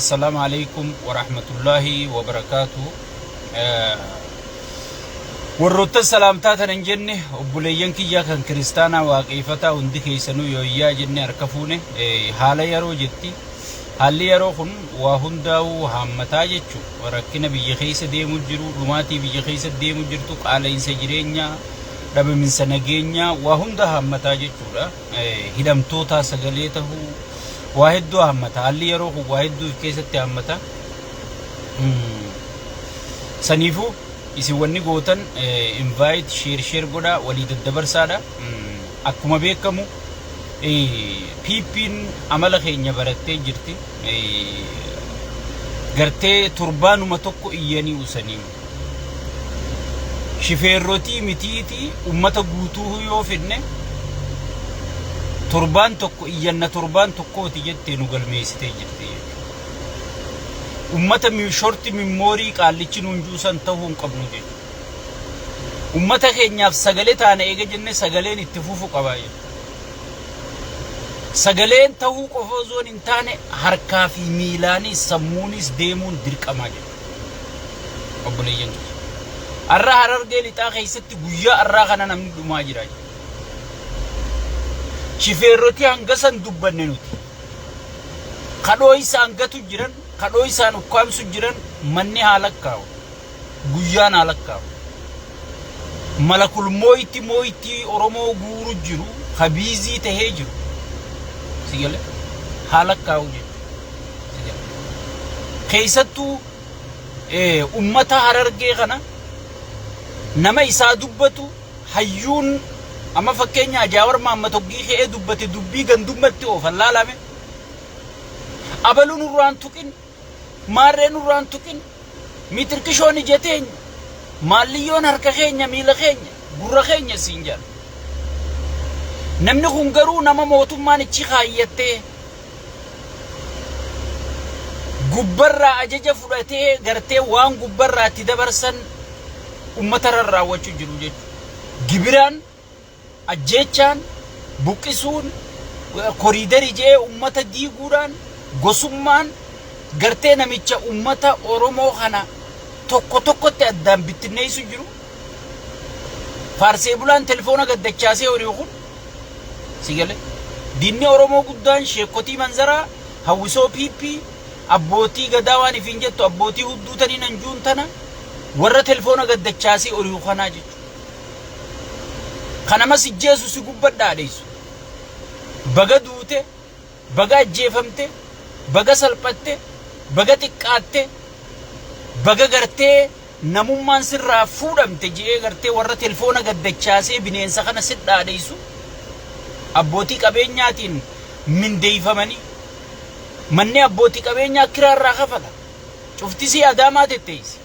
Assalaamu Aleeykum Warahmatullaahi Wabarakaatuh. Warroottan salaamtaa tana hin jenne, obboleeyyan kiyya kan kiristaanaa waaqeeffataa hundi keessanuu yooyyaa jenne, harka fuune. Haala yeroo jetti. Haalli yeroo kun waa hundaa'uu haammataa jechu. Rakkina biyya keessa deemu jiru, dhumaatii biyya keessa deemu jirtu, qaala'insa jireenyaa, dhabaminsa nageenyaa, waa hunda haammataa jechuudha. Hidhamtootaa sagalee tahuu, waa hedduu hammata. Haalli yeroo kun waa hedduu of keessatti hammata. Saniifuu isin wanni gootan invite, share, share godhaa, walii daddabarsaadha. Akkuma beekamu PP'n amala keenya barattee jirti. Gartee torbaanuma tokko iyyanii usanii. Shifeerrotii mitiitii ummata guutuu yoo fidne torbaan tokko iyyanna, torbaan tokkooti jettee nu galmeessitee jirti jechuudha. Ummata short memory qaallichi nuun juusan ta'uu hin qabnu jechuudha. Ummata keenyaaf sagalee taana eega jenne sagaleen itti fufu qabaa jechuudha. Sagaleen ta'uu qofa osoo hin taane harkaa fi miilaanis sammuunis deemuun dirqamaa jechuudha. Obboleeyyan kiyya. Har'a Harargee Lixaa keessatti guyyaa har'aa kana namni dhumaa jira. Shifeerrotii hanga san dubbanne nuti. Kadhoo isaan gatu jiran, kadhoo isaan ukkaamsu jiran, manni haa lakkaa'u. Guyyaan haa lakkaa'u. Malakul mooyitti mooyitti Oromoo guuru jiru, ka biizii tahee jiru. Si galee? Haa lakkaa'u jechuudha. Si galee? Keessattuu ummata Harargee kana nama isaa dubbatu hayyuun amma fakkeenya Jaawar Mahammad hoggii ka'ee dubbate dubbii gandummatti oofan laalame. Abaluu nurraan tuqin, maarree nurraan tuqin, mitirkishoon ija teenya, maalliyyoon harka keenya, miila keenya, gurra keenya siin jedhan. Namni kun garuu nama mootummaan ichi kaayyattee gubbarraa ajaja fudhatee gartee waan gubbarraa itti dabarsan uummatarra raawwachuu jiru jechuudha. Gibiraan, ajjeechaan, buqqisuun, koriidarii jedhee uummata diiguudhaan, gosummaan gartee namicha uummata Oromoo kana tokko tokkotti addaan bittinneessu jiru. Faarsee bulaan telefoona gaddachaasee horii kun si galee. Diinni Oromoo guddaan sheekotii manzaraa, hawwisoo PP, abbootii gadaa waan ifiin jettu, abbootii hudduu tanii nan juun tana, warra telefoona gaddachaasee horii kanaa jechuudha. Kanama si jeesu si gubbadhaa dheessu. Baga duute, baga ajjeefamte, baga salphatte, baga xiqqaatte, baga gartee namummaan sirraa fuudhamte je'ee gartee warra telefoona gaddachaasee bineensa kana si dhaadheessu, abbootii qabeenyaatiin mindeeffamanii, manni abbootii qabeenyaa kiraarraa kafala. Cuftisii Adaamaa tetteessi.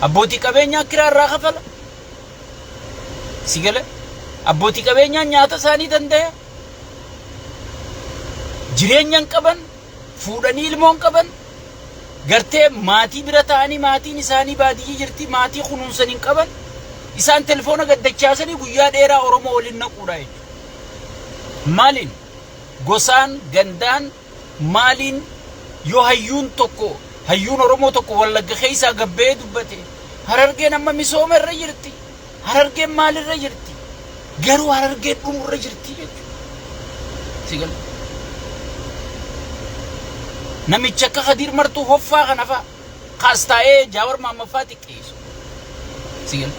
Abbootii qabeenyaa kiraarraa kafala. Si gale, abbootii qabeenyaan nyaata isaanii danda'e. Jireenya hin qaban, fuudhanii ilmoo hin qaban, gartee maatii bira ta'anii, maatiin isaanii baadiyyee jirti, maatii kunuunsan hin qaban. Isaan telefoona gaddachaasanii guyyaa dheeraa Oromoo waliin naquudha jechuudha. Maaliin? Gosaan, gandaan, maaliin? Yoo hayyuun tokko, hayyuun Oromoo tokko Wallagga keessaa gabbee dubbate, Harargeen amma misooma irra jirti. Harargeen maalirra jirti? Garuu Harargeen dhumurra jirti jechuudha. Si gala. Namicha akka Khadiir Martuu hoffaa kana fa'a kaastaa'ee Jaawar Maammaffaa xiqqeessu. Si gala.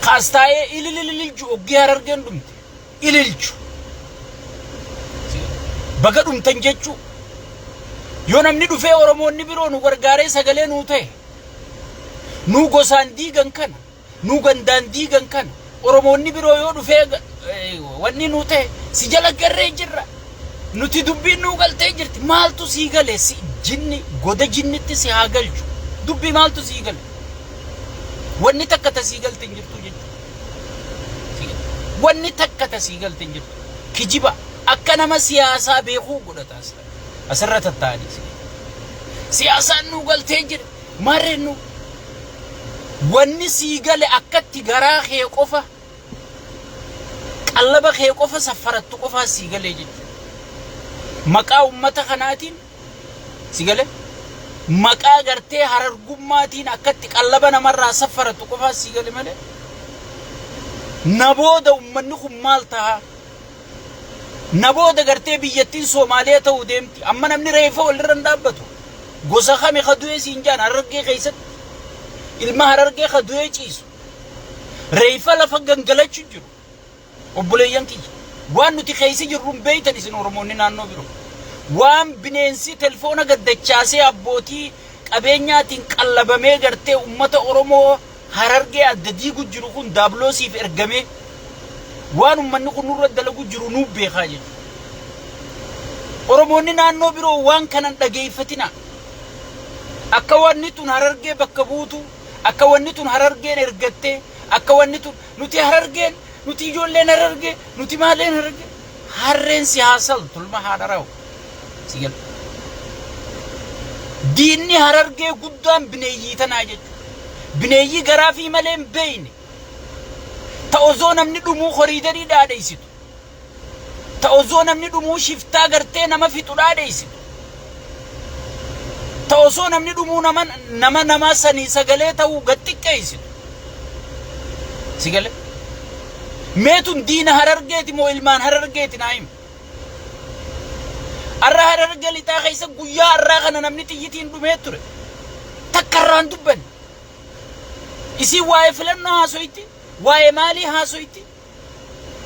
Kaastaa'ee ilililililchu oggii Harargeen dhumte. Ililchu. Si gala. Baga dhumtan jechuu. Yoo namni dhufee Oromoonni biroo nu gargaaree sagalee nuu ta'e, nuu gosaan diigan kana, nuu gandaan diigan kana, Oromoonni biroo yoo dhufee wanni nuu ta'e, si jala garree jirra. Nuti dubbiin nuu galtee jirti. Maaltu sii gale? Si jinni goda jinnitti si haa galchu. Dubbii maaltu sii gale? Wanni takka ta sii galte hin jirtu jechuudha. Wanni takka ta sii galte hin jirtu. Kijiba akka nama siyaasaa beekuu godhata asirra tattaa'anii. Siyaasaan nuu galtee jira. Maarreen nu wanni sii gale akkatti garaa kee qofa, qallaba kee qofa saffarattu qofaa sii galee jechuudha. Maqaa ummata kanaatiin si galee maqaa gartee harargummaatiin akkatti qallaba namarraa saffarattu qofaa si gale malee na booda ummanni kun maal ta'a? Na booda gartee biyyattiin Soomaaliyaa ta'uu deemti. Amma namni reeffa walirra hin dhaabbatu. Gosa kami ka du'e siin jaan Harargee keessatti. Ilma Harargee ka du'ee ciisu. Reeffa lafa gangalachu jiru. Obboleeyyan kiyya. Waan nuti keessa jirru hin beektan isin Oromoonni naannoo biroo. Waan bineensi telefoona gaddachaasee abbootii qabeenyaatiin qallabamee gartee uummata Oromoo Harargee adda diigu jiru kun daabloosiif ergamee waan uummanni kun nurra dalagu jiru nuuf beekaa jechuudha. Oromoonni naannoo biroo waan kanan dhageeffatina. Akka wanni tun Harargee bakka buutu, akka wanni tun Harargeen ergattee, akka wanni tun nuti Harargeen, nuti ijoolleen Harargee, nuti maaleen Harargee. Harreen si haa saltu ilma haadha rawu. Si gala. Diinni Harargee guddaan bineeyyii tanaa jechuudha. Bineeyyii garaa fi malee hin beeyne. Ta osoo namni dhumuu koriidarii dhaadheessitu. Ta osoo namni dhumuu shiftaa gartee nama fixu dhaadheessitu. Ta osoo namni dhumuu nama nama nama sanii sagalee ta'uu gad xiqqeessitu. Si gale? Mee tun diina Harargeeti moo ilmaan Harargeeti naa himi. Arra Harargee lixaa keessa guyyaa arraa kana namni xiyyitiin dhumee ture. Takka irraa hin dubbanne. Isiin waa'ee filannoo haasoyti, waa'ee maalii haasoyti?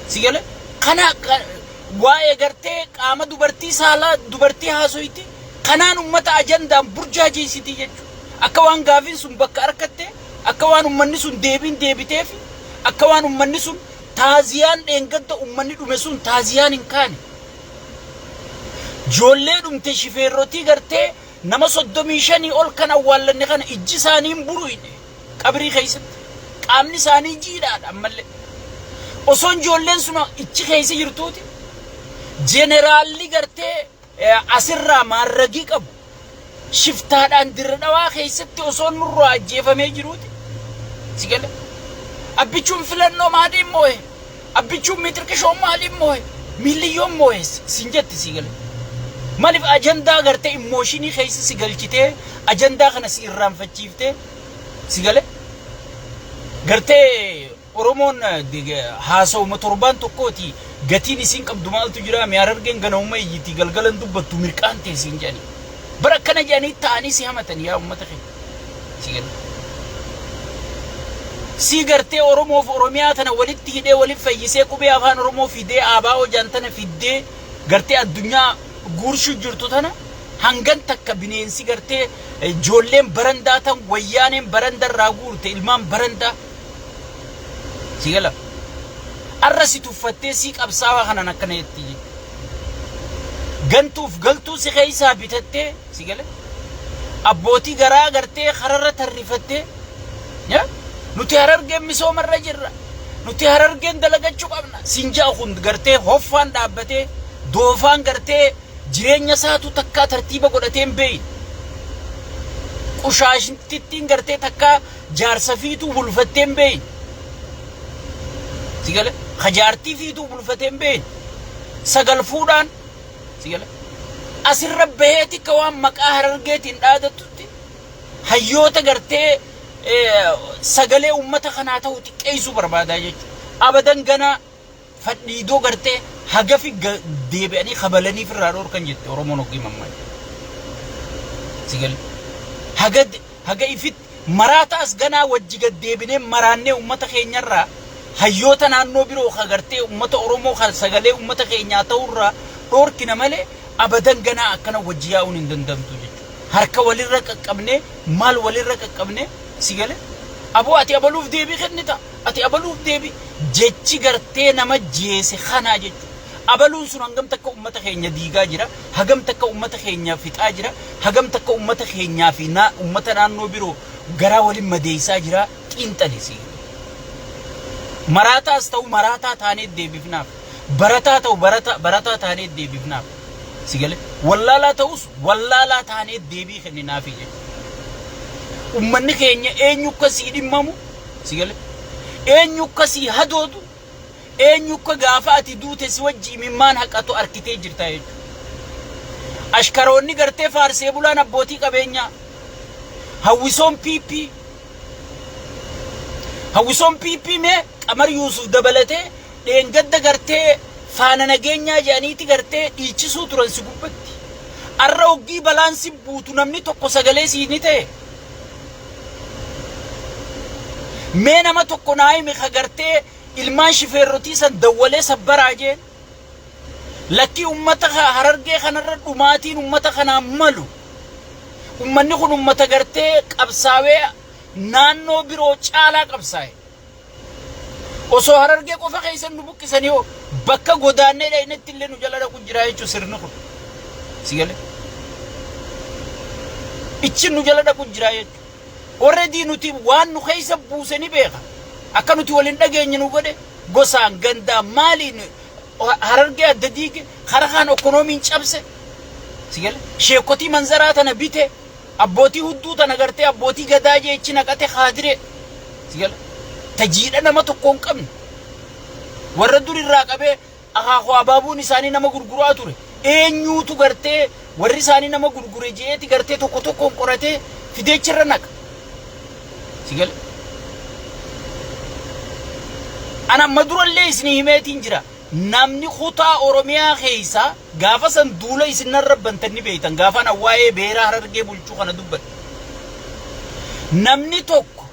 Si gale? Kana waa'ee gartee qaama dubartii saalaa dubartii haasoyti. Kanaan ummata ajandaan burjaajeessiti jechuudha. Akka waan gaafiin sun bakka arkatte, akka waan ummanni sun deebiin deebiteefi, akka waan ummanni sun taaziyaan dheengadda ummanni dhume sun taaziyaan hin kaane. Ijoollee dhumte shifeerrotii gartee nama 35 ol kan awwaallanne kana ijji isaanii hin buruine qabrii keessatti. Qaamni isaanii jiidhaadha ammallee. Osoo ijoolleen sun ichi keessa jirtuuti jeneraalli gartee asirraa maarragii qabu shiftaadhaan Dirre Dhawaa keessatti osoo nurraa ajjeefamee jiruuti. Si gale? Abbichuun filannoo maaliin moo'e? Abbichuun mitirqishoon maaliin moo'e? Miilliyyoon moo'e sin jetti si gale. Maaliif ajandaa gartee immooshinii keessa si galchitee ajandaa kana si irraanfachiiftee si gale? Gartee Oromoon haasawuma torbaan tokkooti gatiin isiin qabdu maaltu jira mi Harargeen ganamuma iyyiti galgalan dubbattu mirqaan ta'e siin jedhani. Bara akkana jedhanii ta'anii si hamatan yaa uummata keenya. Si gale. Si gartee Oromoof Oromiyaa tana walitti hidhee walitti fayyisee qubee afaan Oromoo fidee ABO jaan tana fiddee gartee addunyaa guurshuu jirtu tana hangan takka bineensi gartee ijoolleen barandaa tan wayyaaneen barandarraa guurte ilmaan barandaa. Si gala. Arra si tuffattee si qabsaawaa kanaan akkana jetti jechuudha. Gantuuf galtuu si keessaa bitattee si gala. Abbootii garaa gartee kararra tarrifattee nuti Harargeen misoomarra jirra. Nuti Harargeen dalagachuu qabna. Sin ja'a kun gartee hoffaan dhaabbatee doofaan gartee jireenya isaatu takkaa tartiiba godhatee hin beeyne. Qushaashtittiin gartee takkaa jaarsa fiituu bulfattee hin beeyne. Si gale? Ka jaartii fiituu bulfatee hin beeyne. Sagal fuudhaan si gale? Asirra baheeti ka waan maqaa Harargeetiin dhaadattutti hayyoota gartee sagalee uummata kanaa ta'u xiqqeessuu barbaadaa jechuudha. Abadan ganaa fadhiidoo gartee hagafi deebi'anii kabalaniif irraa dhoorkan jette Oromoon hoggii mammaa. Si gale? Haga haga ifitti maraataas ganaa wajji gad deebinee maraannee uummata keenyarraa hayyoota naannoo biroo ka gartee uummata Oromoo ka sagalee uummata keenyaa ta'urraa dhoorkina malee abadan ganaa akkana wajji yaa'uun hin danda'amtu jechuudha. Harka walirra qaqqabnee maal walirra qaqqabnee si gale? Aboo ati abaluuf deebii kennita. Ati abaluuf deebii jechi gartee nama jeese kanaa jechuudha. Abaluun sun hangam takka uummata keenya diigaa jira, hagam takka uummata keenya fixaa jira, hagam takka uummata keenyaa fi uummata naannoo biroo garaa waliin madeessaa jira xiinxali si. Maraataas ta'u maraataa taanee deebifnaaf. Barataa ta'u barataa taanee deebifnaaf. Si gale? Wallaalaa ta'us wallaalaa taanee deebii kenninaafi jechuudha. Uummanni keenya eenyu akka sii dhimmamu si gale? Eenyu akka sii hadoodu eenyu akka gaafa ati duute si wajji imimmaan haqatu arkitee jirta jechuudha. Ashkaroonni gartee faarsee bulaan abbootii qabeenyaa. Hawwisoon PP. Hawwisoon PP mee Qamar Yuusuf dabalatee dheengadda gartee faana nageenyaa jedhaniiti gartee dhiichisuu turan si gubbatti. Arra hoggii balaan si buutu namni tokko sagalee sii ni ta'e. Mee nama tokko naa himi ka gartee ilmaan shifeerrotii san dawwalee sabbaraa jeen. Lakkii ummata Harargee kanarra dhumaatiin ummata kanaan malu. Ummanni kun ummata gartee qabsaawee naannoo biroo caalaa qabsaa'e. Osoo Harargee qofa keessa nu buqqisanii hoo bakka godaannee dhaynetti illee nu jala dhaqu jira jechuun sirni kun. Si galee? Ichi nu jala dhaqu jira jechuudha. Already nuti waan nu keessa buuse ni beeka. Akka nuti waliin dhageenye nu godhe gosaan gandaan maaliin Harargee adda diige kara kaan okkonoomiin cabse. Si galee? Sheekotii manzaraa tana bite. Abbootii hudduu tana gartee abbootii gadaa jeechi naqate kaadiree. Si gala? Ta jiidha nama tokko hin qabne. Warra dur irraa qabee akaakuu abaabuun isaanii nama gurguraa ture. Eenyuutu gartee warri isaanii nama gurgure je'eeti gartee tokko tokkoon qoratee fideechirra naqa. Si gala? Ana amma durallee isinii himeetiin jira. Namni kutaa Oromiyaa keessaa gaafa san duula isin narra bantan ni beektan gaafa ana waa'ee beera Harargee bulchuu kana dubbadhe. Namni tokko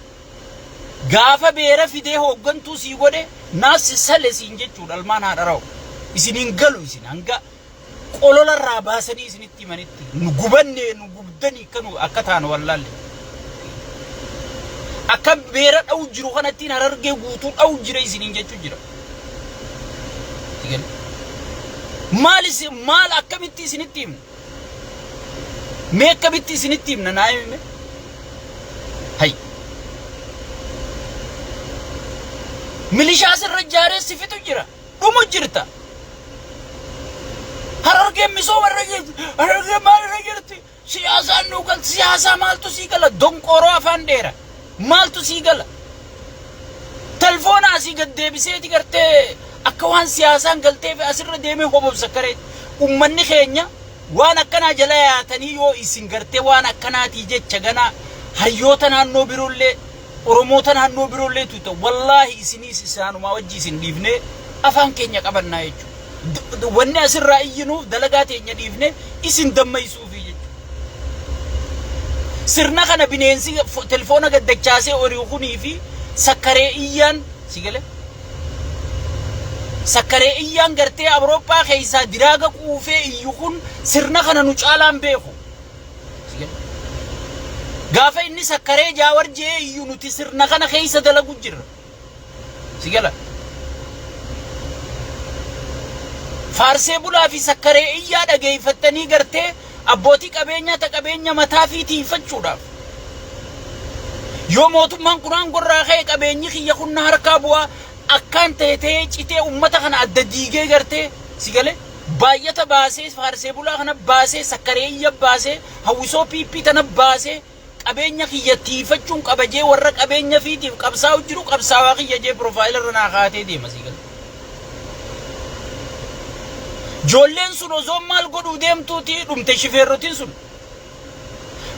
gaafa beera fidee hooggantuu sii godhe naas sale siin jechuudha almaan haadharaa'u. Isin hin galu isin hanga qolola irraa baasanii isinitti himanitti nu gubanne nu gubdanii akka nu akka taanu wallaalle. Akka beera dha'u jiru kanattiin Harargee guutuu dha'u jira isiniin jechuu jira. Maal isin maal akkamitti isinitti himna? Mee akkamitti isinitti himna naa himi? Hay. Milishaa sirra ijaaree si fixu jira. Dhumu jirta. Harargeen misooma irra jirti. Harargeen maal irra jirti? Siyaasaan nuu galti. Siyaasaa maaltu sii gala? Donqooroo afaan dheera. Maaltu sii gala? Talfoona asii gad deebiseeti gartee akka waan siyaasaan galteef asirra deemee hobobsa kareeti. Ummanni keenya waan akkanaa jala yaatanii yoo isin gartee waan akkanaatii jecha ganaa hayyoota naannoo biroollee Oromoota naannoo biroollee tuuta wallaahi isiniis isaanumaa wajji isin dhiifnee afaan keenya qabannaa jechuudha. Wanni asirraa iyyinuuf dalagaa teenya dhiifnee isin dammaysuufi jechuudha. Sirna kana bineensi telefoona gad dachaasee ori'u kunii fi sakkaree iyyaan si galee? Sakkaree iyyaan gartee Awurooppaa keessaa diraaga quufee iyyu kun sirna kana nu caalaan beeku. Si galee? Gaafa inni sakkaree jaawar je'ee iyyu nuti sirna kana keessa dalagu jirra. Si gala? Faarsee bulaa fi sakkaree iyyaa dhageeffattanii gartee abbootii qabeenyaa ta qabeenya mataa fi tiifachuudhaaf. Yoo mootummaan kun aangoo irraa ka'e qabeenyi kiyya kun na harkaa bu'aa akkaan ta'e ta'ee citee uummata kana adda diigee gartee si galee baay'ata baasee faarsee bulaa kana baasee sakkaree iyya baasee hawwisoo PP tana baasee qabeenya kiyya tiifachuun qaba jee warra qabeenya fiitiif qabsaa'u jiru qabsaawaa kiyya jee piroofaayila irra naa kaatee deema sii gala. Ijoolleen sun osoo maal godhuu deemtuuti dhumte shifeerrotiin sun.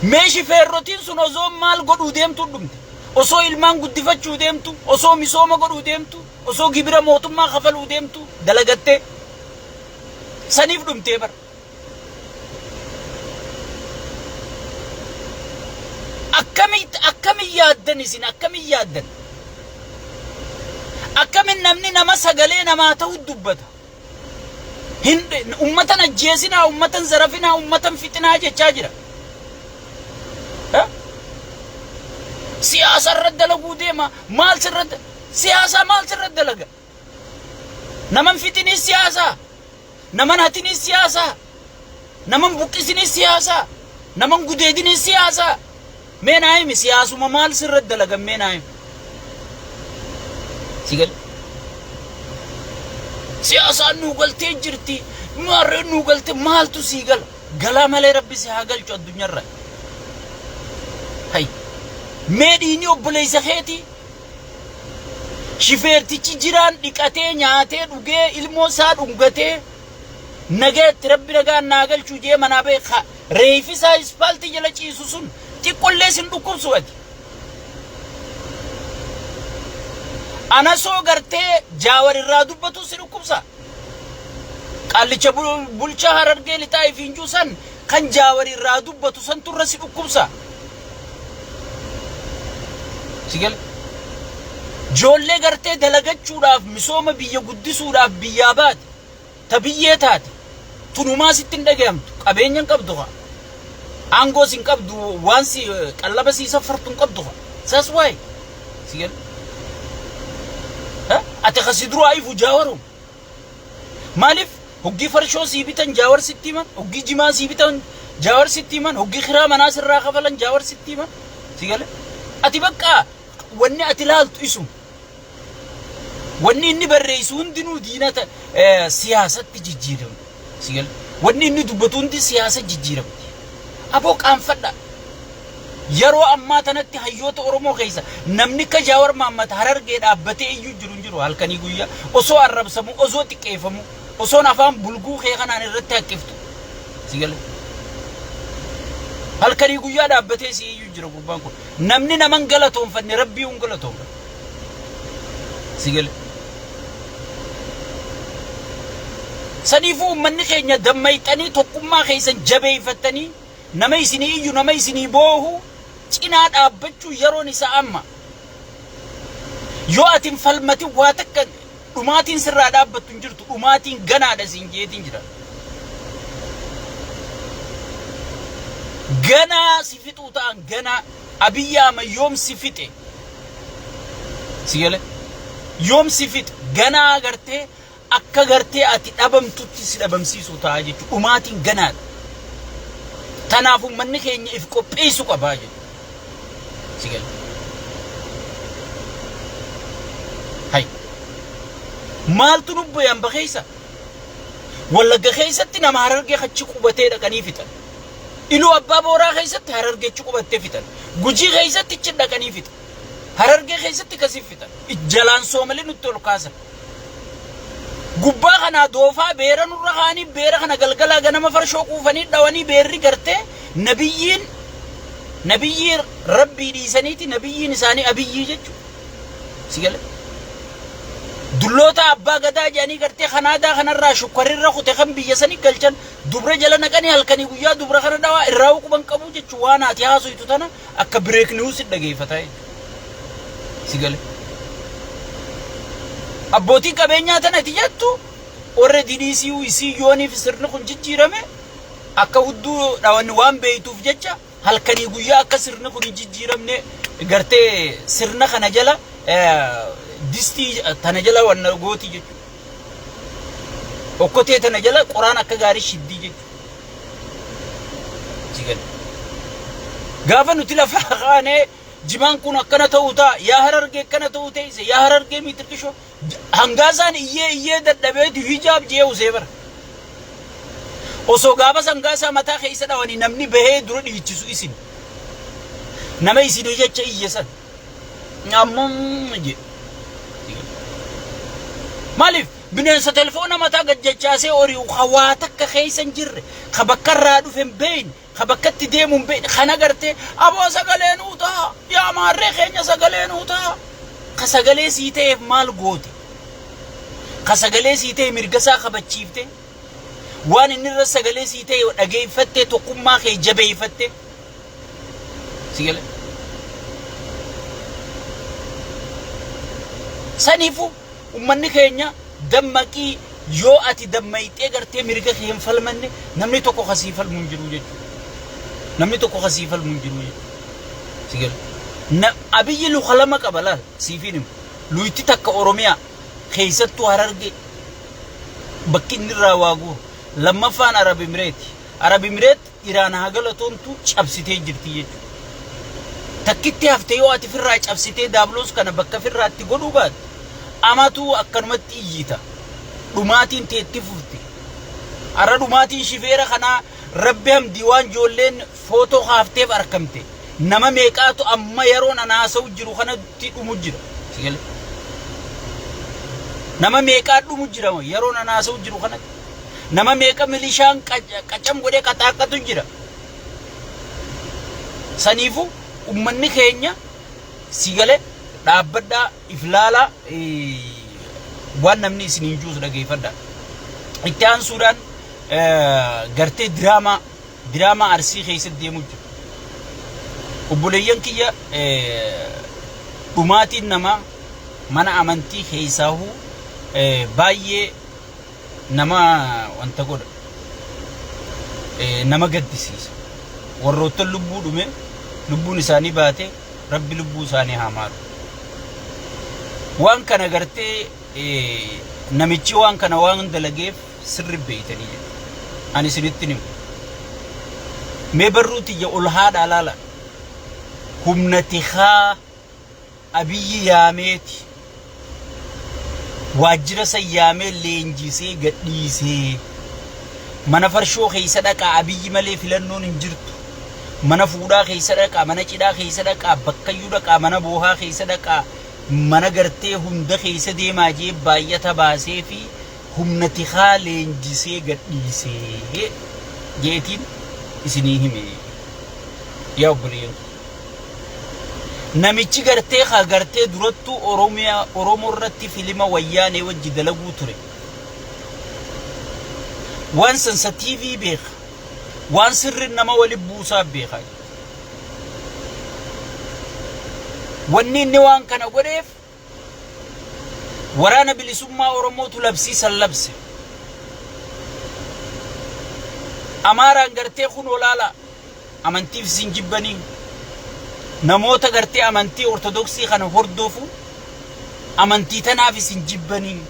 Mee shifeerrotiin sun osoo maal godhuu deemtuu dhumte. Osoo ilmaan guddifachuu deemtu, osoo misooma godhuu deemtu, osoo gibira mootummaa kafaluu deemtu dalagattee saniif dhumtee bara. Akkamitti akkamiin yaaddan isin akkamiin yaaddan? Akkamiin namni nama sagalee namaa ta'u dubbata? Hin ummatan ajjeesinaa, ummatan zarafinaa, ummatan fixinaa jechaa jira. Siyaasa irra dalaguu deema. Maal sirra siyaasa maal sirra dalaga? Naman fixiniis siyaasaa. Naman hatiniis siyaasaa. Naman buqqisiniis siyaasaa. Naman gudeediniis siyaasaa. Mee naa himi siyaasuma maal sirra dalagan mee naa himi. Si gale? Siyaasaan nuu galtee jirti. Maarreen nuu galte maaltu sii gala? Galaa malee rabbi si haa galchu addunyaarra. Hay. Mee dhiini obboleessa keetii Shifeertichi jiraan dhiqatee nyaatee dhugee ilmoo isaa dhungatee Nagayatti rabbi nagaan naa galchuu jee manaa bahe ka reeyfi isaa ispaaltii jala ciisu sun xiqqollee sin dhukkubsu ati. Anasoo gartee Jaawar irraa dubbatu si dhukkubsa. Qaallicha bulchaa Harargee lixaa ifiinjuu san kan Jaawar irraa dubbatu santu irra si dhukkubsa. Si gale? Joollee gartee dalagachuudhaaf misooma biyya guddisuudhaaf biyyaa baate ta biyyee taate tunumaa sitti hin dhagayamtu qabeenya hin qabdu kaa aangoos hin qabdu waan si qallaba sii saffartu hin qabdu kaa that's why si gale? Ati ka si duraa ifu jaawarum Maaliif hoggii farshoo sii bitan Jaawar sitti himan, hoggii jimaa sii bitan Jaawar sitti himan, hoggii kiraa manaa sirraa kafalan Jaawar sitti himan. Si gale? Ati bakka wanni ati laaltu isuma. Wanni inni barreessu hundinuu diina siyaasatti jijjiirama. Si gale? Wanni inni dubbatu hundi siyaasa jijjiiramti. Aboo qaanfadha. Yeroo ammaa tanatti hayyoota Oromoo keessa namni akka Jaawar Mahaammad Harargee dhaabbatee iyyuu jiru hin jiru halkanii guyyaa osoo arrabsamu osoo xiqqeeffamu osoon afaan bulguu kee kanaan irratti haqqiftu si gale halkanii guyyaa dhaabbatee si iyyuu jira gurbaan kun namni naman galatoonfanne rabbii hun galatoonfanne si gale saniifuu uummanni keenya dammayxanii tokkummaa keessan jabeeffattanii Nama isinii iyyu, nama isinii boohu cinaa dhaabbachuu yeroon isaa amma. Yoo ati hin falmatin waa takka dhumaatiin sirraa dhaabbattu hin jirtu. Dhumaatiin ganaadha siin jeetiin jira. Ganaa si fixuu ta'an ganaa Abiyyi Ahmad yoom si fixe? Si gale? Yoom si fixe? Ganaa gartee Akka gartee ati dhabamtutti si dhabamsiisuu ta'a jechuudha. Dhumaatiin ganaadha. Tanaaf uummanni keenya if qopheessu qabaa jechuudha. Si gala. Hay. Maaltu nu bu'e amba keessa? Wallagga keessatti nama Harargee achi qubatee dhaqanii fixan. Iluu Abbaa Booraa keessatti Harargee achi qubattee fixan. Gujii keessatti achi dhaqanii fixan. Harargee keessatti kasii fixan. Jalaan Soomalee nutti ol kaasan. Gubbaa kanaa doofaa beera nurra kaanii beera kana galgalaa ganama farshoo quufanii dhawanii beerri gartee nabiyyiin nabiyyii rabbii dhiisaniiti nabiyyiin isaanii abiyyii jechuudha. Si gale? Dulloota abbaa gadaa jedhanii gartee kanaadaa kanarraa shukkarirra kute kan biyya sanii galchan dubra jala naqanii halkanii guyyaa dubra kana dhawaa irraa quban qabu jechuun waan ati haasoytu tana akka break news dhageeffataa jechuudha. Si gale. Abbootiin qabeenyaa tana itti jettu warra didhiisii isii yooniif sirni kun jijjiirame akka hudduu dhawanni waan beeytuuf jecha halkanii guyyaa akka sirni kun hin jijjiiramne gartee sirna kana jala distii tana jala wanna gooti jechuudha. Okkotee tana jala qoraan akka gaarii shiddii jechuudha. Si gale. Gaafa nuti lafa kaanee jimaan kun akkana ta'uu ta'a yaa Harargee akkana ta'uu teesse yaa Harargee miitirqishoo hangaasaan iyyee iyyee dadhabeetu hijaab jee usee bara. Osoo gaafa sangaasaa mataa keessa dhawanii namni bahee dura dhiichisu isin. Nama isinii jecha iyye san. Ammoo jee. Maaliif bineensa telefoona mataa gad jachaasee ori'u ka waa takka keessa hin jirre ka bakka irraa dhufe hin beekne ka bakka itti deemu hin beekne kana gartee aboo sagalee nuu ta'a yaa maarree keenya sagalee nuu ta'a ka sagalee sii ta'eef maal goote ka sagalee sii ta'e mirga isaa kabachiifte waan inni irra sagalee sii ta'e dhageeffattee tokkummaa kee jabeeffatte si galee saniifuu Ummanni keenya dammaqii yoo ati dammayxee gartee mirga kee hin falmanne namni tokko ka sii falmu hin jiru jechuudha. Namni tokko ka sii falmu hin jiru jechuudha. Si gala. Na Abiyyi luka lama qaba laal siifiin himu. Luyti takka Oromiyaa keessattuu Harargee bakki inni irraa waa guuru. Lammaffaan Arab Emireeti. Arab Emireet Iraan haa galatoomtu cabsitee jirti jechuudha. Takkitti hafte yoo ati firraa cabsitee daabloos kana bakka firraa itti godhuu baatte amatuu akkanumatti iyyita. Dhumaatiin tee itti fufti. Har'a dhumaatiin shifeera kanaa rabbi hamdii waan ijoolleen footoo kaafteef arkamte. Nama meeqaatu amma yeroon ana haasa'u jiru kanatti dhumu jira. Si galee? Nama meeqaa dhumu jira yeroon ana haasa'u jiru kanatti. Nama meeqa milishaan qacam godhee qaxaaqqatu jira. Saniifuu ummanni keenya si galee dhaabbadhaa if laalaa, waan namni isiniin juus dhageeffadhaa. Itti aansuudhaan gartee diraamaa Arsii keessatti deemu jira. Obboleeyyan kiyya, dhumaatiin namaa mana amantii keessaahuu baay'ee nama wanta godha. Nama gaddisiisa. Warroottan lubbuu dhume, lubbuun isaanii baate, Rabbi lubbuu isaanii haa maaru. Waan kana gartee namichi waan kana waan dalageef sirri beeytanii jedhu. Ani isinitti himu. Mee barruu tiyya ol haadhaa laala. Humna tikaa Abiyyi yaameeti. Waajjira san yaamee leenjisee gadhiisee. Mana farshoo keessa dhaqaa, Abiyyi malee filannoon hin jirtu. Mana fuudhaa keessa dhaqaa, mana cidhaa keessa dhaqaa, bakkayyuu dhaqaa, mana boohaa keessa dhaqaa, mana gartee hunda keessa deemaa jee baay'ata baasee fi humna tikaa leenjisee gadhiisee jeetiin isinii hime. Yaa obboleeyyan kiyya. Namichi gartee haa gartee durattuu Oromiyaa Oromoo irratti filima Wayyaanee wajji dalaguu ture. Waan sensitiivii beeka. Waan sirri nama wali buusaa beeka. Wanni inni waan kana godheef Waraana Bilisummaa Oromootu labsii san labse. Amaaraan gartee kun olaala amantiif isin jibbanii, namoota gartee amantii Ortodoksii kana hordofu amantii tanaaf isin jibbanii.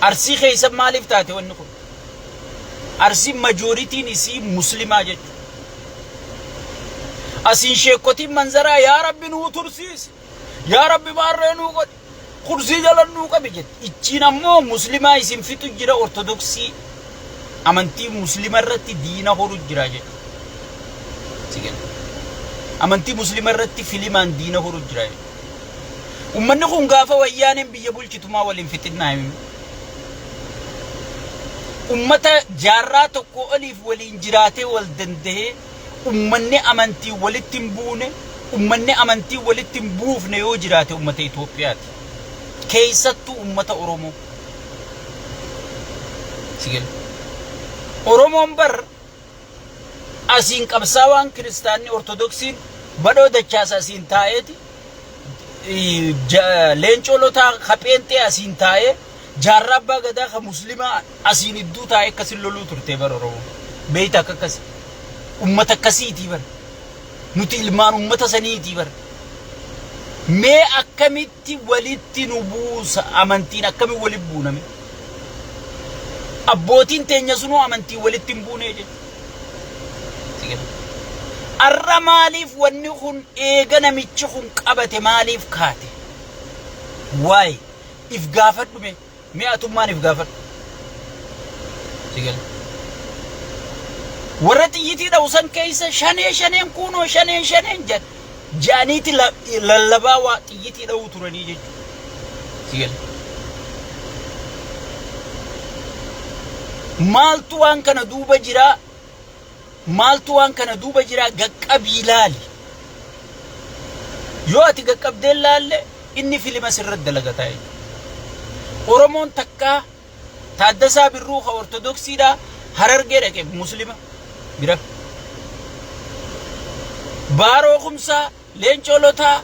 Arsii keessa maaliif taate wanni kun? Arsiin majooritiin isii Muslimaa jechuudha. Asiin sheekkotiin manzaraa yaa Rabbi nuu tursiisi. Yaa Rabbi maarree nuu godhi. Kursii jala nuu qabi jetti. Ichiin ammoo Muslimaa isin fixu jira, Ortodoksii amantii Muslima irratti diina horu jira jechuudha. Si gala. Amantii Muslima irratti filimaan diina horu jira jechuudha. Uummanni kun gaafa Wayyaaneen biyya bulchitumaa waliin fixinnaa himi. Ummata jaarraa tokko oliif waliin jiraatee wal danda'ee, ummanni amantii walitti hin buune, ummanni amantii walitti hin buufne yoo jiraate ummata Itoophiyaati. Keessattuu ummata Oromoo. Si gala. Oromoon bar asiin qabsaawaan kiristaanni Ortodoksiin Badhoo Dachaasa asiin taa'eeti, Leencoo Lotaa ka pheenxee asiin taa'ee, Jaarraa Abbaa Gadaa ka Muslimaa asiin idduu taa'ee akkasin loluu turte bar Oromoo. Beeyta akka akkasi. Ummata akkasiitii bar. Nuti ilmaan ummata saniitii bar. Mee akkamitti walitti nu buusa, amantiin akkamitti walitti buuname? Abbootiin teenya sunuu amantiin walitti hin buune jechuudha. Arra maaliif wanni kun eega namichi kun qabate maaliif kaate? Waay if gaafadhu mee. Mee atummaan if gaafadhu. Si gale. Warra xiyyitii dha'u san keessa shanee shaneen kuunoo shaneen shaneen jedhaniiti lallabaa waa xiyyitii dha'uu turanii jechuudha. Si gale. Maaltu waan kana duuba jiraa? Maaltu waan kana duuba jiraa? Gaqqabii laali. Yoo ati gaqqabdee laalle inni filima sirra dalagataa jechuudha. Oromoon takkaa Taaddasaa Birruu ka Ortodoksiidha Harargee dhaqe Muslima bira. Baaroo Kumsaa, Leencoo Lotaa,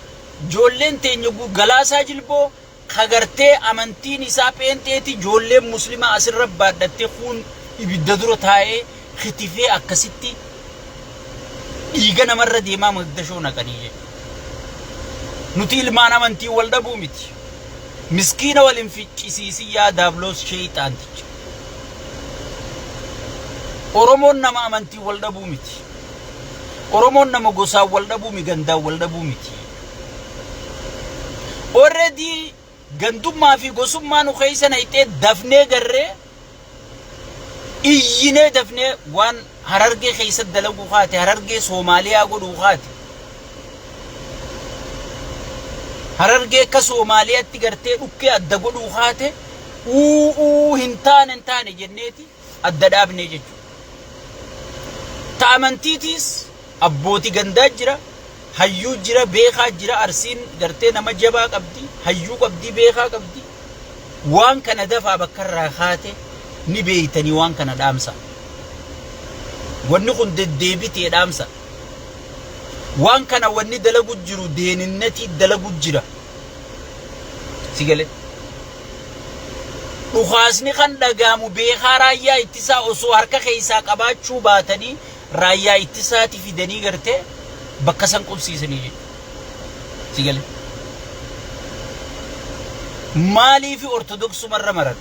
ijoolleen teenya Galaasaa Jilboo ka gartee amantiin isaa pheenxeeti, ijoolleen Muslimaa asirra baadhattee kuun ibidda dura taa'ee kitifee akkasitti dhiiga namarra deemaa magdashoo naqanii jechuudha. Nuti ilmaan amantii wal dhabuu miti. Miskiina wal hin ficcisiisin yaa daabloos sheeyxaanticha. Oromoon nama amantii wal dhabuu miti. Oromoon nama gosaan wal dhabuu mi, gandaan wal dhabuu miti. Already gandummaa fi gosummaa nu keessa naqxee dafnee garree iyyinee dafnee waan Harargee keessatti dalaguu kaate, Harargee Soomaaliyaa godhuu kaate. Harargee akka Soomaaliyaatti gartee dhukkee adda godhuu kaate, uu hin taane hin taane jenneeti. Adda dhaabnee jechuudha. Ta amantiitiis abbooti gandaa jira, hayyuu jira, beekaa jira, Arsiin gartee nama jabaa qabdi, hayyuu qabdi, beekaa qabdi. Waan kana dafaa bakka irraa kaate ni beeytanii waan kana dhaamsa. Wanni kun deddeebitee dhaamsa. Waan kana wanni dalagu jiru deeninnatii dalagu jira. Si galee? Dhukaasni kan dhagaamu beekaa raayyaa ittisaa osoo harka keessaa qabaachuu baatanii raayyaa ittisaati fidanii gartee bakka san qubsiisanii jechuudha. Si galee? Maaliifi ortodoksumarra maran?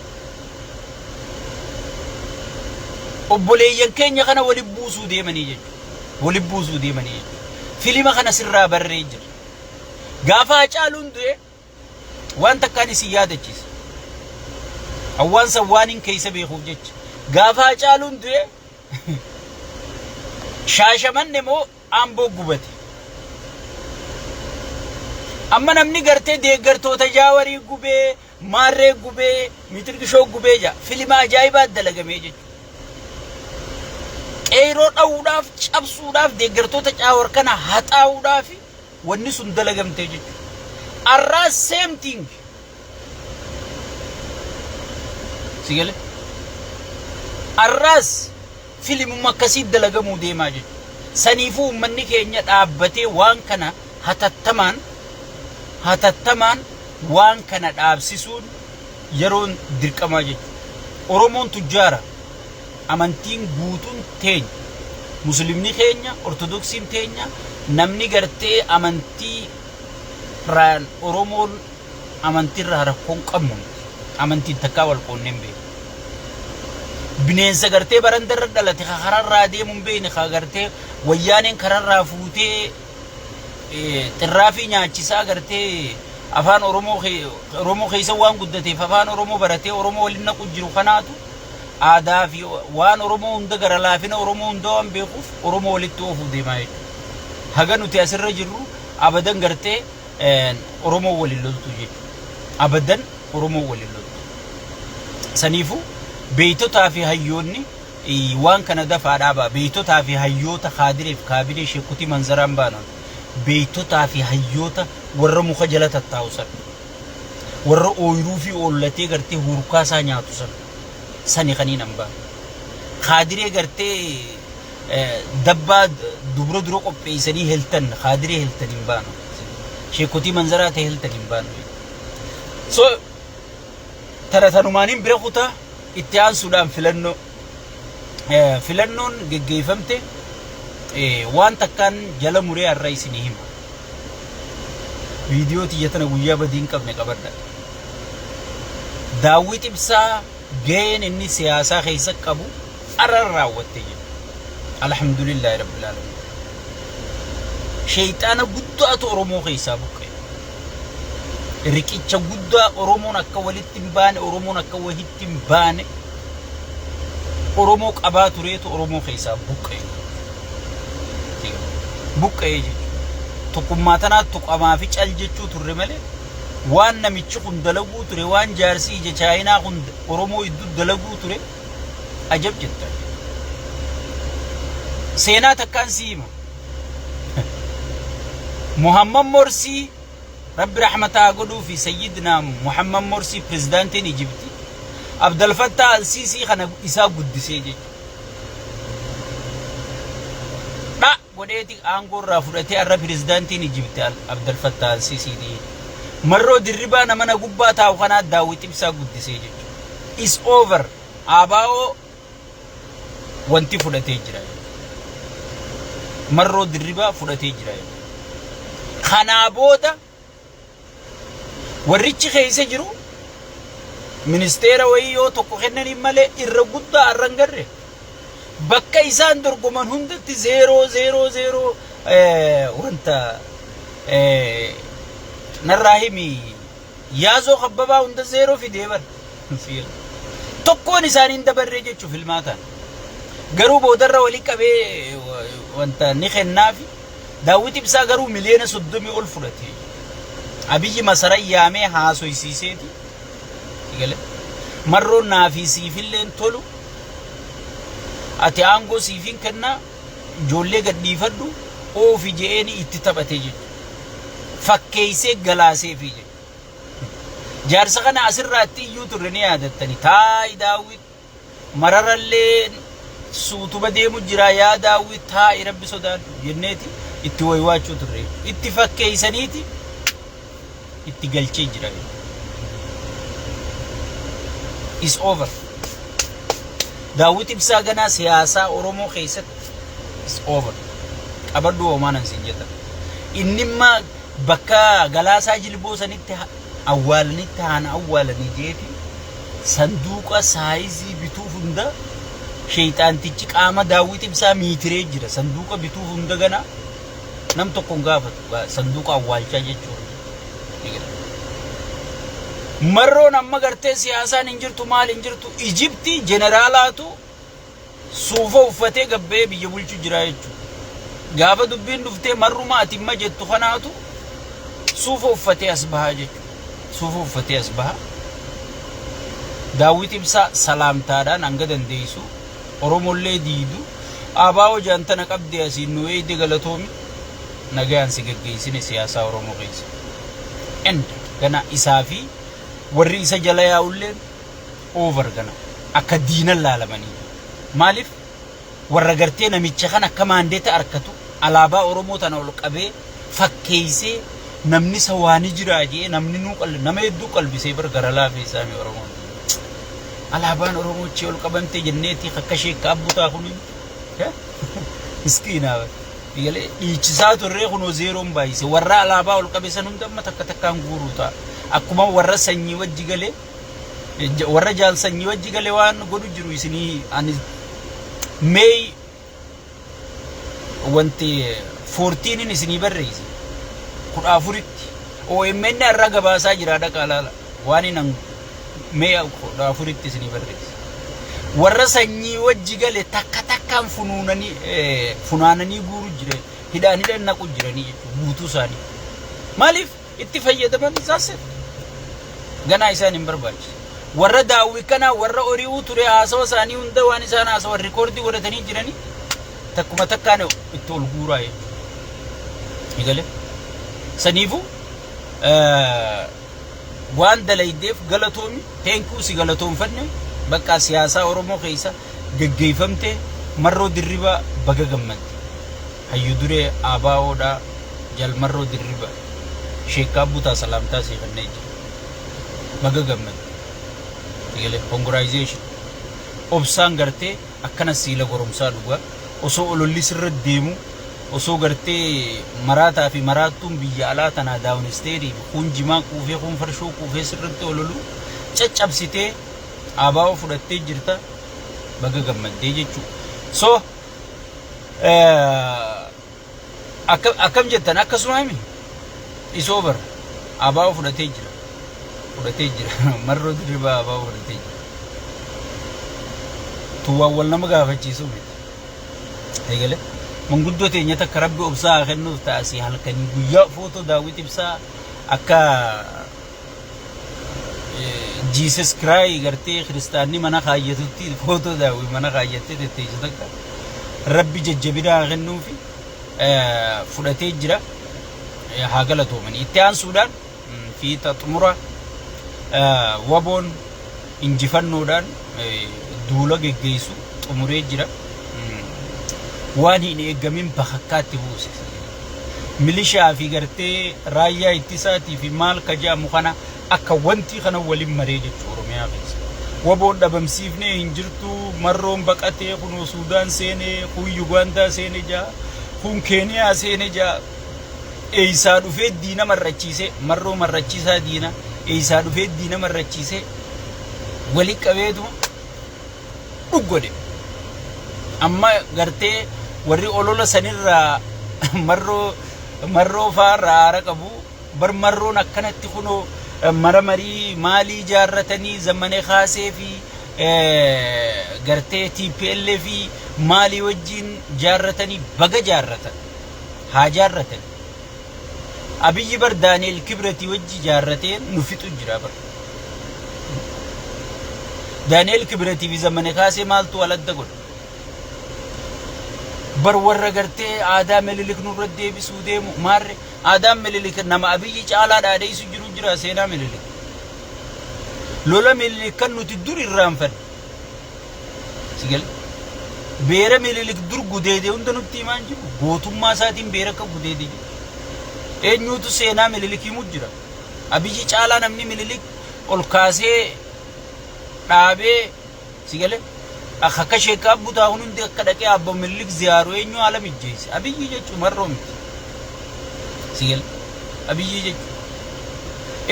Obboleeyyan keenya kana wali buusuu deemanii jechuudha. Wali buusuu deemanii jechuudha. Filima kana sirraa barree jira. Gaafa Hacaaluun du'e waan takkaan isin yaadachiisa. Hawwaan san waan hin keessa beekuuf jecha. Gaafa Hacaaluun du'e Shaashamanne moo Amboo gubate. Amma namni gartee deeggartoota Jaawarii gubee, Maarree gubee, Mitirgishoo gubee jaa. Filima ajaa'ibaa dalagamee jechuudha. Qeeroo dha'uudhaaf, cabsuudhaaf, deeggartoota Jaawar kana haxaa'uudhaaf wanni sun dalagamtee jechuudha. Arraa same thing. Si galee? Arraas filimuma akkasii dalagamuu deemaa jechuudha. Saniifuu uummanni keenya dhaabbatee waan kana hatattamaan hatattamaan waan kana dhaabsisuun yeroon dirqamaa jechuudha. Oromoon tujjaara. Amantiin guutuun teenya. Muslimni keenya, Ortodoksiin teenya, namni gartee amantii raan Oromoon amantiirraa rakkoo hin qabnu nuti. Amantiin takkaa wal qoonnee hin beeknu. Bineensa gartee barandarra dhalate ka kararraa deemu hin beekne ka gartee wayyaaneen kararraa fuutee xirraafii nyaachisaa gartee afaan Oromoo Oromoo keessa waan guddateef afaan Oromoo baratee Oromoo waliin naqu jiru kanaatu aadaa fi waan Oromoo hunda gara laafina Oromoo hunda waan beekuuf Oromoo walitti oofuuf deemaa jechuudha. Haga nuti asirra jirru abadan gartee Oromoo waliin loltu jechuudha. Abadan Oromoo waliin loltu. Saniifuu beeytotaa fi hayyoonni waan kana dafaa dhaabaa. Beeytotaa fi hayyoota kaadireef kaabinee sheekutii manzaraan baanan. Beeytotaa fi hayyoota warra muka jala tattaa'u san. Warra ooyruu fi oollatee gartee huurkaa isaa nyaatu san. Sani kaniin an baanu. Kaadiree gartee dabbaa dubra dura qopheessanii heltan kaadiree heltan hin baanu. Sheekotii manzaraa ta'e heltan hin baanu. So tana tanumaaniin bira kutaa itti aansuudhaan filannoo filannoon geggeeffamte waan takkaan jala muree har'a isinii hima. Viidiyoo tiyya tana guyyaa badii hin qabne qabadha. Daawwit Ibsaa gaheen inni siyaasaa keessa qabu arra raawwatte jedhu. Alhamdulillaahi Rabbil Aalamiin. Sheeyxaana guddaatu Oromoo keessaa buqqa'e. Riqicha guddaa Oromoon akka walitti hin baane, Oromoon akka wahitti hin baane, Oromoo qabaa tureetu Oromoo keessaa buqqa'e. Buqqa'e jechuudha. Tokkummaa tanaa tuqamaa fi cal jechuu turre malee waan namichi kun dalaguu ture, waan jaarsi ija chaayinaa kun Oromoo idduu dalaguu ture ajab jetta. Seenaa takkaan si hima. Muhammad Morsii Rabbi rahmata haa godhuu fi Sayyidina Muhammad Morsii pirezidaantiin Ijibti Abdal Fattah Al-Siisii kana isaa guddisee jechuudha. Dha godheeti aangoo irraa fudhatee har'a pirezidaantiin Ijibti Abdal Fattah Al-Siisiiti. Marroo Dirribaa nama na gubbaa taa'u kanaa Daawwit Ibsaa guddisee jechuudha. Is over. ABO wanti fudhatee jira. Marroo Dirribaa fudhatee jira. Kanaa booda warrichi keessa jiru ministeera wayii yoo tokko kennaniin malee irra guddaa har'a hin garre. Bakka isaan dorgoman hundatti 0 0 0 wanta narraa himi yaazoo kabbabaa hunda 0 fidee bar. Tokkoon isaanii hin dabarree jechuuf filmaataan. Garuu boodarra walii qabee wanta ni kennaafi. Daawwit Ibsaa garuu miliyoona 30 ol fudhate. Abiyyi masara yaamee haasoysiiseeti. Marroon naafii siifilleen tolu. Ati aangoo siifin kennaa, ijoollee gadhiifadhu, oofi je'eeni itti taphate jechuudha. Fakkeessee galaaseefi jechuudha. Jaarsa kana asirraatti iyyuu turre ni yaadattani. Taa'i Daawwit, mararallee suutuma deemu jira, yaa Daawwit taa'i, Rabbi sodaadhu jenneeti itti waywaachuu turre. Itti fakkeessaniiti itti galchee jira. Is over. Daawwit Ibsaa ganaa siyaasaa Oromoo keessatti is over. Qabadhu homaa nan siin jedhan. Inni immaa bakka Galaasaa Jilboo sanitti awwaalanitti haana awwaalanii jeeti sanduuqa saayizii bituuf hunda sheeyxaantichi qaama Daawwit Ibsaa miitiree jira. Sanduuqa bituuf hunda gana nam tokko hin gaafatu. Sanduuqa awwaalchaa jechuudha. Marroon amma gartee siyaasaan hin jirtu, maal hin jirtu. Ijiptii jeneraalaatu suufa uffatee gabbee biyya bulchu jira jechuudha. Gaafa dubbiin dhuftee marruma ati imma jettu kanaatu suufa uffatee as bahaa jechuudha. Suufa uffatee as baha. Daawwit Ibsaa salaamtaadhaan hanga dandeessu Oromollee diidu abaa'oo jaantana qabdee asiin nu eeyde, galatoomi, nagayaan si geggeessine siyaasaa Oromoo keessa. End gana isaa fi warri isa jala yaa'ulleen over, gana akka diinan laalamanii. Maaliif warra gartee namicha kan akka maandeeta harkatu alaabaa Oromoo tana ol qabee fakkeessee namni isa waani jiraa jee namni nuu qalbi nama hedduu qalbisee bar gara laafee isaami Oromoon. Alaabaan Oromoo achii ol qabamte jenneeti akka sheekka abbutaa kun miskiinaa galee dhiichisaa turree, kunoo zeeroon baay'ise. Warra alaabaa ol qabe san hunda amma takka takkaan guuruu ta'a. Akkuma warra sanyii wajji galee, warra jaal sanyii wajji galee waan godhu jiru isinii ani May wanti 14 isinii barreesse, 14tti OMN har'a gabaasaa jira, dhaqaa laala. Waan hin May 14tti isinii barreesse. Warra sanyii wajji gale takka takkaan funuunanii funaananii guuru jira, hidhaan hidhan naqu jiranii jechuudha guutuu isaanii. Maaliif itti fayyadaman isaas ganaa isaan hin barbaachisu. Warra daawwi kanaa, warra hori'uu ture, haasawa isaanii hunda, waan isaan haasawan rikoordii godhatanii jiranii takkuma takkaan itti ol guuraa jechuudha. Egalee saniifuu waan dalaydeef galatoomi, teenkuu si galatoonfanne, bakka siyaasaa Oromoo keessa geggeeffamte. Marroo Dirribaa, baga gammadde. Hayyu duree ABOdhaa Jaal Marroo Dirribaa, sheekkaa butaa salaamtaa sii kennee jira. Baga gammadde. Egalee congratulation. Obsaan gartee akkana siila goromsaa dhugaa osoo ololli sirra deemu, osoo gartee maraataa fi maraattuun biyya alaa tanaa daawunisteerii fi kun jimaa quufee, kun farshoo quufee sirratti ololu caccabsitee ABO fudhattee jirta, baga gammaddee jechuudha. So akkam jettan? Akkasuma himi, is over. ABO fudhatee jira, fudhatee jira. Marroo Dirribaa ABO fudhatee jira. Tuwwaan wal nama gaafachiisu miti. Eegale manguddoo teenya takka Rabbi obsaa haa kennuuf taasii halkanii guyyaa footoo Daawwit Ibsaa akka Jesus Christ gartee kiristaanni mana kaayyatutti footoo Daawwit mana kaayyattee tetteessu takka, Rabbi jajjabina haa kennuufi, fudhatee jira, haa galatoomanii. Itti aansuudhaan fiixa xumura, WBOn injifannoodhaan duula geggeessu xumuree jira. Waan hin eeggamin bakakkaatti buuse. Milishaa fi gartee raayyaa ittisaatii fi maal ka jedhamu kana akka wantii kana waliin maree jechuu Oromiyaa keessa. WBOn dhabamsiifnee hin jirtu, Marroon baqatee kunoo Suudaan seenee, kun Yugaandaa seene jaa, kun Keeniyaa seene jaa. Eessaa dhufee diina marrachiisee, Marroo marrachiisaa diina, eessaa dhufee diina marrachiisee wali qabeetuma dhuggodhe. Amma gartee warri olola sanirraa Marroo faarraa aara qabu bar. Marroon akkanatti kunoo mara marii maalii ijaarratanii Zammanee Kaasee fi gartee TPLF fi maalii wajjin jaarratanii, baga jaarratan, haa jaarratan. Abiyyi bar Daani'el Kibratii wajji jaarratee nu fixu jira bar. Daani'el Kibratii fi Zammanee Kaasee maaltu wal adda godha? Bar warra gartee aadaa Minilik nurra deebisuu deemu maarre aadaan Minilik nama Abiyyi caalaa dhaadheessu jiru jira seenaa Minilik. Lola Minilik kan nuti dur irraanfanne. Si gale? Beera Minilik dur gudeede hunda nutti himaan jiru. Gootummaa isaatiin beera akka gudeede jiru. Eenyuutu seenaa Minilik himu jira? Abiyyi caalaa namni Minilik ol kaasee dhaabee, si gale, akka sheekaa butaa kun hundi akka dhaqee abba Minilik ziyaaru eenyu haala mijjeesse? Abiyyi jechuun Marroo miti. Si gale? Abiyyi jechuun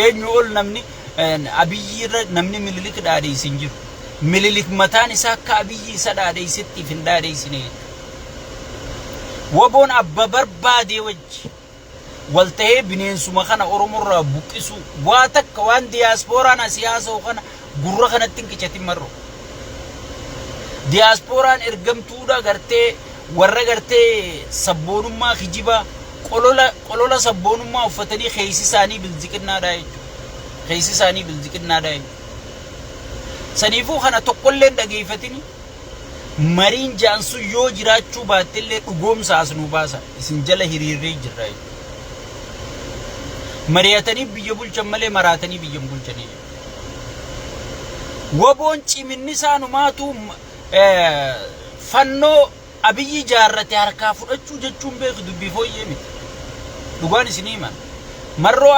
eenyu ol namni Abiyyi irra namni Minilik dhaadheesse hin jiru. Minilik mataan isaa akka Abiyyi isa dhaadheessettiif hin dhaadheessine jechuudha. Waboon abba barbaadee wajji wal ta'ee bineensuma kana Oromoo irraa buqqisuu waa takka waan diyaaspooraan asii haasa'u kana gurra kanatti hin qicatin, Marroo. Diyaaspooraan ergamtuudha gartee warra gartee sabboonummaa kijibaa qolola qolola sabboonummaa uffatanii keessi isaanii bilziqinnaadha jechuudha. Keessi isaanii bilziqinnaadha jechuudha. Saniifuu kana tokkollee hin dhageeffatini. Mariin ja'an sun yoo jiraachuu baattellee dhugoomsa as nu baasa, isin jala hiriirree jirra jechuudha. Mari'atanii biyya bulchan malee maraatanii biyya hin bulchanii jechuudha. Waboon ciminni isaanumaatu fannoo Abiyyi jaarrate harkaa fudhachuu jechuun beeku dubbii fooyyee miti. Dhugaan isinii himan. Marroo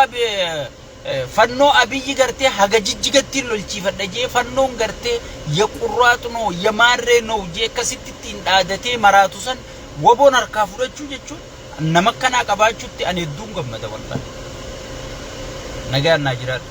fannoo Abiyyi gartee haga Jijjigattiin lolchiifadha jee, fannoon gartee ya qurraaxu noo ya maarree noo jee akkasitti ittiin dhaadatee maraatu san waboon harkaa fudhachuu jechuun nama akkanaa qabaachuutti ani hedduun gammada, wallaahi. Nagaan naa jiraadhu.